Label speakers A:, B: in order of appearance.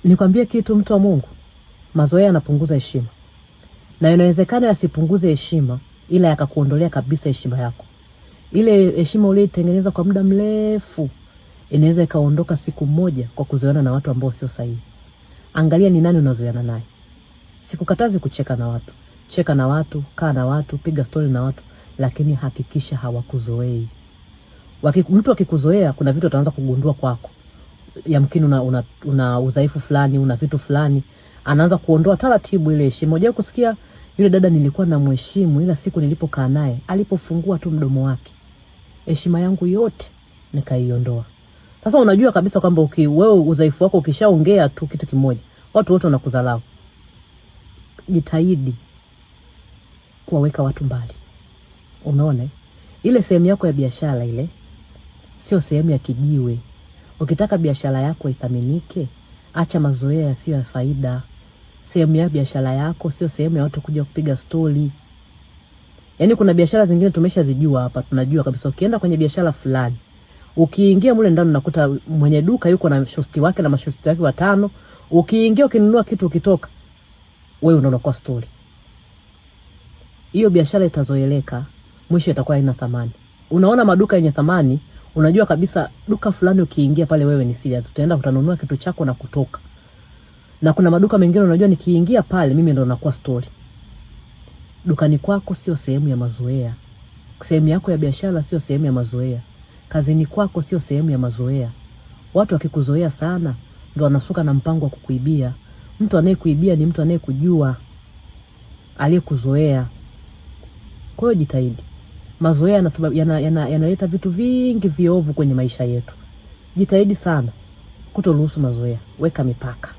A: Nikwambie kitu, mtu wa Mungu, mazoea yanapunguza heshima, na inawezekana yasipunguze heshima, ila yakakuondolea kabisa heshima yako. Ile heshima uliyoitengeneza kwa muda mrefu inaweza ikaondoka siku moja kwa kuzoeana na watu ambao sio sahihi. Angalia ni nani unazoeana naye. Sikukatazi kucheka na watu, cheka na watu, kaa na watu, piga stori na watu, lakini hakikisha hawakuzoei. Mtu akikuzoea, kuna vitu ataanza kugundua kwako, yamkini una udhaifu fulani, una vitu fulani, anaanza kuondoa taratibu ile heshima. Unajua kusikia yule dada nilikuwa namheshimu, ila siku nilipokaa naye, alipofungua tu mdomo wake, heshima yangu yote nikaiondoa. Sasa unajua kabisa kwamba wewe udhaifu wako ukishaongea tu kitu kimoja, watu wote wanakudharau. Jitahidi kuwaweka watu mbali. Umeona ile sehemu yako ya biashara ile sio sehemu ya kijiwe. Ukitaka biashara yako ithaminike, acha mazoea yasiyo ya faida. Sehemu ya biashara yako sio sehemu ya watu kuja kupiga stori. Yaani kuna biashara zingine tumeshazijua hapa, tunajua kabisa ukienda kwenye biashara fulani, ukiingia mule ndani unakuta mwenye duka yuko na shosti wake na mashosti wake watano. Ukiingia ukinunua kitu ukitoka, wewe ndio unakuwa stori. Hiyo biashara itazoeleka, mwisho itakuwa haina thamani. Unaona maduka yenye thamani, unajua kabisa duka fulani ukiingia pale wewe ni serious, utaenda utanunua kitu chako na kutoka. Na kuna maduka mengine unajua nikiingia pale mimi ndo nakuwa story. Dukani kwako sio sehemu ya mazoea. Sehemu yako ya biashara sio sehemu ya mazoea. Kazini kwako sio sehemu ya mazoea. Watu wakikuzoea sana ndo wanasuka na mpango wa kukuibia. Mtu anayekuibia ni mtu anayekujua, aliyekuzoea. Kwa hiyo jitahidi. Mazoea yanaleta yana vitu vingi viovu kwenye maisha yetu. Jitahidi sana kutoruhusu mazoea, weka mipaka.